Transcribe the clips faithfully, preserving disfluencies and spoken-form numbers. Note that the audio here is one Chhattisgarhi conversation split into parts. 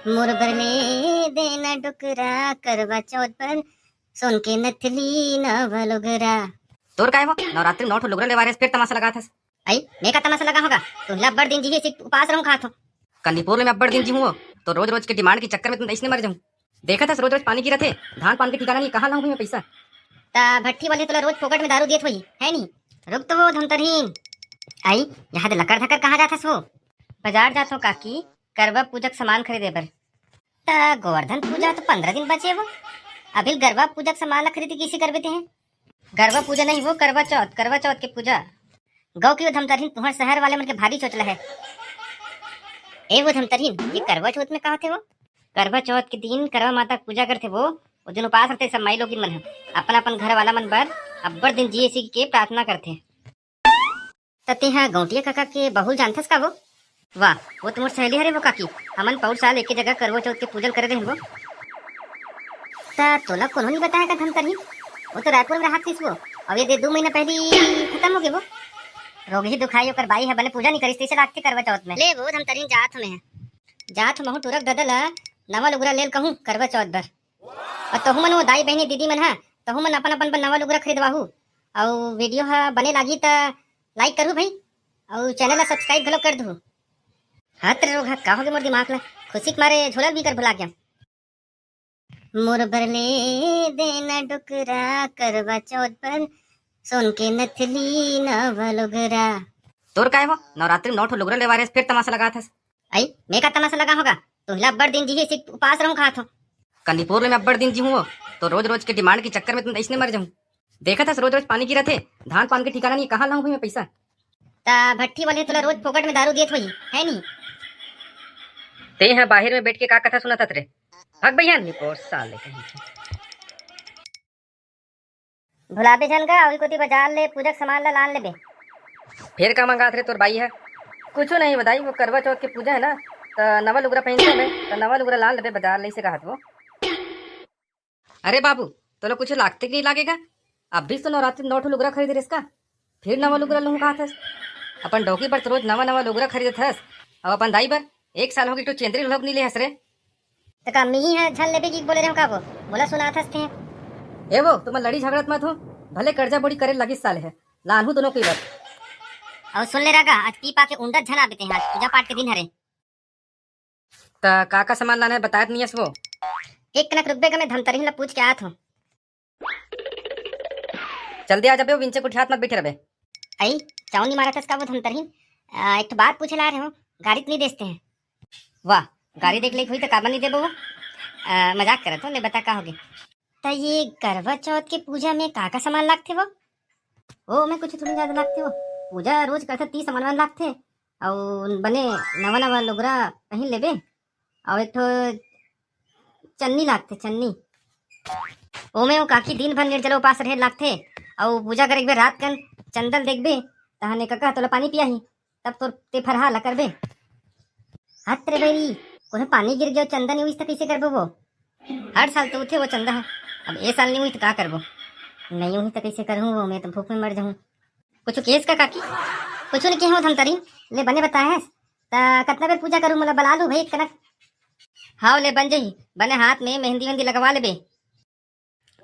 मोर बर ले देना डोकरा, करवा चौथ पर सोन के नथली नवा लुगरा। तोर काय हो, नवरात्रि में नौ ठो लुगरा लेवा रेस, फिर तमाशा लगात हस। आई, मैं का तमाशा लगा होगा? तुहला अब्बड़ दिन जी हे, सिर्फ उपास रहूं खात हो। कंदीपुर में अब्बड़ दिन जी हूँ, तो रोज रोज के डिमांड के चक्कर में तुम ऐसने मर जाऊं। देखत हस, रोज रोज पानी गिरत हे, धान पान के ठिकाना नहीं, कहाँ लाऊं भी मैं पैसा? ता भट्ठी वाले तोला रोज फोकट में दारू दियत होही, है नी? रुक तो वो धमतरहीन। आई, यहाँ दे लकर धकर कहाँ जात हस वो? बाजार जात हो काकी, करवा पूजा के सामान खरीदे बर। ता गोवर्धन पूजा तो पंद्रह दिन बचे वो, अभी करवा पूजा के सामान ला खरीदी किसे करबे ते हैं? करवा पूजा नहीं वो, करवा चौथ, करवा चौथ के पूजा। गौ की वो धमतरहीन, तुहर शहर वाले मन के भारी चोचला है। ए वो धमतरहीन, ये करवा चौथ में का होथे वो? करवा चौथ के दिन करवा माता के पूजा करथे वो, वो दिन उपास रहते सब माई लोगिन मन ह। अपन अपन घर वाला मन बर अब्बड़ दिन जिए सी के प्रार्थना करथे। त तेहा गौंटिया काका के बहू ल जानथस का वो? वाह, वो तो मोर सहेली हरे वो काकी। हमन पउर साल एके जगह करवा चौथ के पूजन करे रहिन वो। त तोला कोनो नहीं बताया का धमतरहीन? वो तो रायपुर में रहत सिस वो। अब ये दे दू महीना पहली खत्म हो गए वो। रोगही दुखाई ओकर बाई ह बने पूजा नहीं करिस, तइसे लागथे करवा चौथ में। ले वो धमतरहीन जात हूँ मैं। जात हूँ महू टूरक ददा ला नवा लुगरा लेल कहूँ करवा चौथ बर। अउ तहू मन वो दाई बहिनी दीदी मन ह, तहू मन अपन अपन बर नवा लुगरा खरीदवाहू। अउ वीडियो ह बने लागी त लाइक करू भाई, अउ चैनल ला सब्सक्राइब घलो कर दू। हाथ रे रोग ह, का होगे मोर दिमाग ला? खुशी के मारे झोला भी कर भुला गया। मोर बर ले देना डोकरा, करवा चौथ पर सोन के नथली नवा लुगरा। तोर काय हो, नवरात्रि में नौ ठो लुगरा लेवा रेस, फिर तमाशा लगात हस। आई, मैं का तमाशा लगा होगा? तुहला अब्बड़ दिन जी हे, सिर्फ उपास रहूं खात हो। कंदीपुर में अब्बड़ दिन जी हूँ वो, तो रोज रोज के डिमांड के चक्कर में तुम ऐसने मर जाऊं। देखत हस, रोज रोज पानी गिरत हे, धान पान के ठिकाना नहीं, कहाँ लाऊं भी मैं पैसा? ता भट्ठी वाले तोला रोज फोकट में दारू दियत होही, है नी? ते ह बाहर में बैठ के का कथा सुनत हस रे? भाग भैया, निपोर साले कहीं के। भुलाबे झन गा, अउ कोती बाजार ले पूजा के सामान ला लान लेबे। फेर का मंगात रे तोर बाई ह? कुछु नहीं बदाई, वो करवा चौथ के पूजा है ना, त नवा लुगरा पहनते मैं, त नवा लुगरा लान लेबे बाजार ले, से कहत वो। अरे बाबू, तोला कुछ लागथे कि नहीं लागेगा? अभी तो नवरात्रि नौ ठो लुगरा खरीदे रेस का, फिर नवा लुगरा लूहूं कहत हस। अपन डौकी बर तो रोज नवा नवा लुगरा खरीदत हस, अब अपन दाई बर एक साल हो गए, एक ठो चेंदरी घलोक नहीं ले हस रे। त का मिही ह झन लेबे की बोले रहे का वो? मोला सुनात हस ते। ए वो, तुमन लड़ी झगड़त मत हो, भले कर्जा बोड़ी करे लगिस साले है, लानहू दोनों कोई बर। अउ सुन ले रागा, आज पी पा के उंडत झन आबे ते, आज पूजा पाठ के दिन हरे। त का का सामान लाना है बतायत नहीं हस वो? एक कनक रुकबे गा, मैं धमतरहीन ला पूछ के आत हूँ। जल्दी आ जाबे, वो विंचे कुठियात मत बैठे रहबे। आई, चाव नहीं मारत हस का वो धमतरहीन? आ, एक ठो बात पूछे ला रहे हो, गाड़ी तो नहीं देसते हैं। वाह, गाड़ी देख ले हुई तो काबर नहीं देबो वो? आ, मजाक करत हो, ले बता का होगे। त ये करवा चौथ के पूजा में का का सामान लागथे वो? ओ, मैं कुछ थोड़ी ज्यादा लागथे वो। पूजा रोज करथे, ती सामान वान लागथे। अउ बने नवा नवा लुगरा पहिन लेबे। अउ एक ठो चन्नी लागथे, चन्नी। ओमे वो काकी दिन भर निर्जला उपास रहे लागथे। अउ पूजा करे के बेर रात कन चंदल देखबे, तहने कका तोला पानी पियाही, तब तोर ते फरहा ला करबे। हत रे बैरी, कोनो पानी गिर गयो, चंदा नहीं उइस त कैसे करबो वो? हर साल तो उठे वो चंदा ह, अब ए साल नहीं हुई त का करबो? नहीं हुई त कैसे करहूँ वो, मैं तो भूख में मर जाहूँ। कुछ केस का काकी? कुछ नहीं केहो धमतरी, ले बने बताए हस। त कतना बेर पूजा करूँ, मोला बला लू भाई एक कनक। हाव ले बन जही, बने हाथ में मेहंदी वेहंदी लगवा लेबे।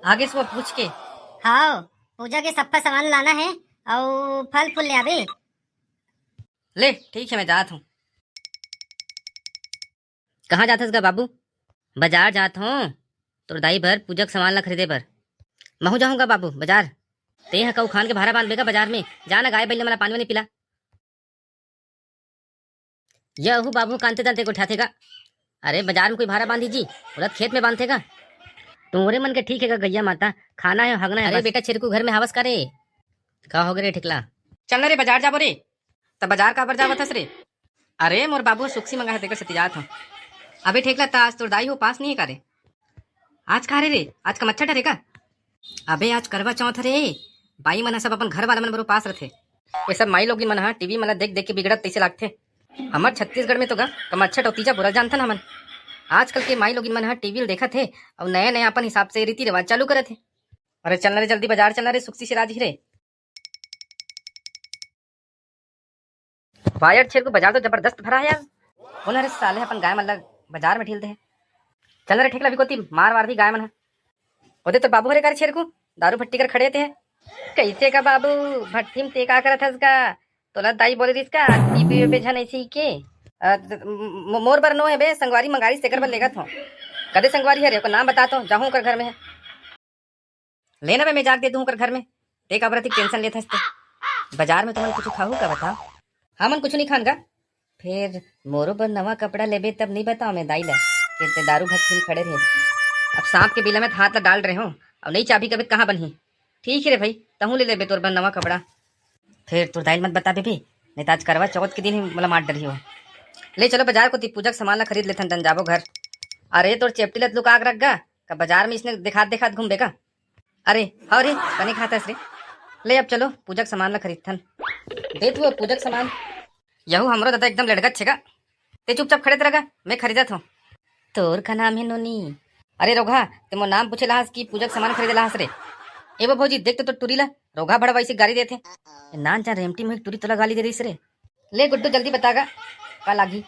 आगे से वो पूछ के। हाव, पूजा के सप्पा सामान लाना है, अउ फल फूल ले आबे। ले ठीक है, मैं जात हूँ। कहाँ जात हस गा बाबू? बाजार जात हूँ, तोर दाई बर पूजा के सामान ला खरीदे बर। महू जाहूँ गा बाबू बाजार। ते ह कऊ खान के भारा बांधबे गा बाजार में, जा ना गाय बैल मन ला पानी वानी पिला। यहू बाबू कांते दांते गोठियाथे गा। अरे बाजार में कोई भारा बांधी जी, ओला खेत में बांधथे गा। तुमरे मन के ठीक है गा गैया माता, खाना है हगना है अरे बस। बेटा छिरकू घर में हावस का रे? का हो गे रे ठेकला? चल ना रे बाजार जाबो रे। त बाजार काबर जावत हस रे? अरे मोर बाबू सुक्सी मंगा है तेकर सेती जात हूँ। अबे ठेकला त आज तोर दाई हो पास नहीं है का रे? आज का रे रे? आज का मच्छर डरे का? अबे आज करवा चौथ रे, बाई मन ह सब अपन घर वाला मन बर उपास रथे। ये सब माई लोगिन मन ह टीवी मन ला देख देख के बिगड़त तइसे लागथे। हमर छत्तीसगढ़ में तो गा कमच्छट अउ तीजा बोलल जानथन हमन। आजकल के माई लोगिन मन ह टीवी ल देखत हे अउ नया नया अपन हिसाब से रीति रिवाज चालू करत हे। अरे चलना रे, जल्दी बाजार चलना रे, सुक्सी से राजी रे। वायर छेर को बाजार तो जबरदस्त भरा है यार। कौन हरे साले अपन गाय मन ला बाजार में ढील दे। चल रे ठेकला भी कोती, मार वार भी गाय मन ह। ओदे तो बाबू हरे कर छेरकू, दारू भट्टी कर खड़े ते। कैसे का बाबू, भट्टी में ते का करत हस का? तोला दाई बोले रिस का, पी पी पे झन ऐसी के। अ, त-, म-, मोर बर नो है बे, संगवारी मंगारी तेकर बर लेगत हो। कदे संगवारी हरे, ओकर नाम बता तो, जाहूं ओकर घर में है। लेना बे, मैं जाके दे दूं ओकर घर में। ते काबर अतिक टेंशन लेत हस ते? बाजार में तुमन कुछ खाहू का बताओ? हमन कुछ नहीं खान गा। फिर मोरो बर नवा कपड़ा लेबे तब नहीं बताओ मैं दाई ला कि ते दारू भट्टी में खड़े रहे। अब सांप के बिला में हाथ ला डाल रहे हो, अब नहीं चाबी कभी कहाँ बनही। ठीक है रे भाई, तहूँ ले लेबे तोर बर नवा कपड़ा। फिर तोर दाई ला मत बता बेबी, नहीं तो आज करवा चौथ के दिन ही मोला मार डरही हो। ले चलो बाजार कोती पूजा के सामान ला खरीद लेथन, तन जाबो घर। अरे तोर चेपटी ला लुका के रख गा, का बाजार में इसने दिखात दिखात घूमबे का? अरे, हव रे, बने खात हस रे। ले अब चलो, पूजा के सामान ला खरीदथन। दे तू अब पूजा के सामान। यहू हमरो दादा एकदम लड़गत छेगा। ते चुपचाप खड़े रह गा, मैं खरीदत हूँ। तोर का नाम है नोनी? अरे रोगहा, ते मोर नाम पूछे लाहस कि पूजा के सामान खरीदे लाहस रे? ए वो भौजी, देख तो तोर टूरी ला, रोगहा भड़वा इसे गारी देथे। ए नान जान रेमटी मुही टूरी तोला गाली दे रहीस रे। ले गुड्डू, जल्दी बता गा, का लागी?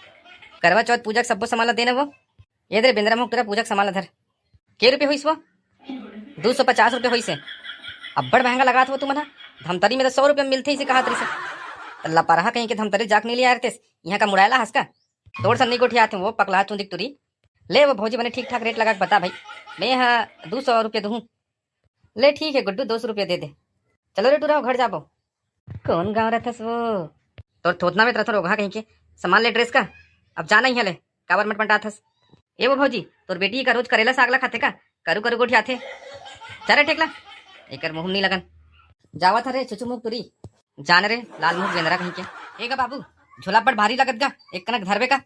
करवा चौथ पूजा के सब्बो सामान ला देना वो। ये दे रे बेंदरा मुख टूरा, पूजा के सामान ला धर। के रुपये होइस वो? दू सौ पचास रुपये होइस हे। अब्बड़ महंगा लगात हो तुमन ह। धमतरी में तो सौ रुपये में मिलथे, इसे कहत रहिस हे। त लपरहा कहीं के धमतरी जाके नहीं ले आए रहतेस, यहाँ का मुड़ायला हस का? तोर सन नहीं गोठियात हे वो पकला चुंदी के टूरी। ले वो भौजी बने ठीक ठाक रेट लगा के बता भाई, मैं ह दू सौ रुपये दूहूँ। ले ठीक है गुड्डू, दो सौ रुपये दे दे। चलो रे टूरा, घर जाबो। कौन गाँव रहथस वो? तोर थोथना में तो रथो रोगहा कहीं के। सामान ले ड्रेस का, अब जाना ही है ले, काबर मटमटाथस? ए वो भौजी, तोर बेटी का रोज करेला साग ला खाथे का? करू करू गोठियाथे। चल रे ठेकला, एकर मुंह नहीं लगन। जावत हरे छुछू मुख टूरी, जान रे लाल मुख बेंदरा कहीं के। ए गा बाबू, झोला बड़ भारी लगत गा, एक कनक धरबे का?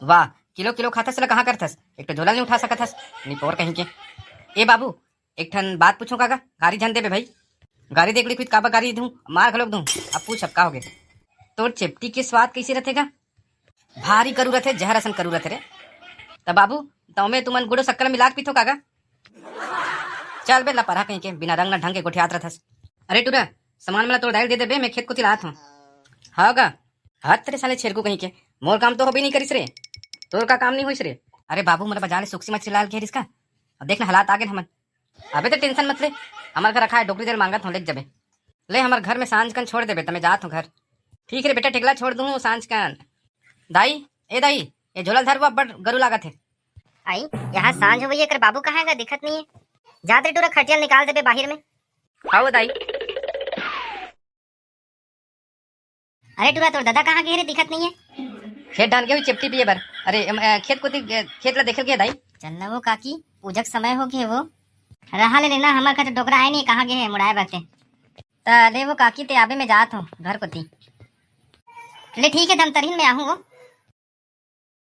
वाह, किलो किलो खाथस ला कहाँ करथस, एक तो झोला नहीं उठा सकत हस, निपोर कहीं के। ए बाबू, एक ठन बात पूछूं का गा? गारी झन देबे भाई। गारी देख लिखित काबर गारी दूं, मार घलोक दूं। अब पूछ, अब का होगे? तोर चेपटी के स्वाद कैसे रथे गा? भारी करू रथे, जहर असन करू रथे रे। त बाबू, तौमे तुमन गुड़ शक्कर मिला के पीथो का गा? चल बे लपरहा कहीं के, बिना रंग ना ढंग के गोठियात रथस। अरे टूरा, सामान मला तोर दाई दे देबे, मैं खेत कोती लात हूँ। हाँ गा? हत रे साले छेरकू कहीं के, मोर काम तो होबे नहीं करिस रे। तोर का काम नहीं होइस रे? अरे बाबू, मोला बाजार ले सुक्सी मछली लाल के रिस का। अब देख ना, हालात आ गए हमन। अबे तो टेंशन मत ले, हमर घर रखा है डोकरी, तेल मांगत हूँ, लेके जाबे। ले, हमर घर में सांझ कन छोड़ देबे, त मैं जात हूँ घर। ठीक रे बेटा, ठेकला छोड़ दूँ सांझ कन। दाई, ए दाई, ये झोला धर, वो अब्बड़ गरु लागत है। आई, यहाँ सांझ हो गई, एकर बाबू कहाँ है गा? दिखत नहीं है। जात रे टूरा, खटिया निकाल देबे बाहिर में। आओ दाई। अरे टूरा, तोर दादा कहाँ गए रे? दिखत नहीं है। खेत डाहन गे होही चेपटी पिए बर। अरे, एम, अ, खेत कोती, अ, खेत ला देखे ल गे दाई। चल ना वो काकी, पूजा के समय हो गए वो। रहा ले लेना, हमर घर तो डोकरा आए नहीं, कहाँ गए है मुड़ाए बर ते। त ले वो काकी, ते आबे, मैं जात हूँ घर कोती। ले ठीक है, धमतरी में आहूँ वो।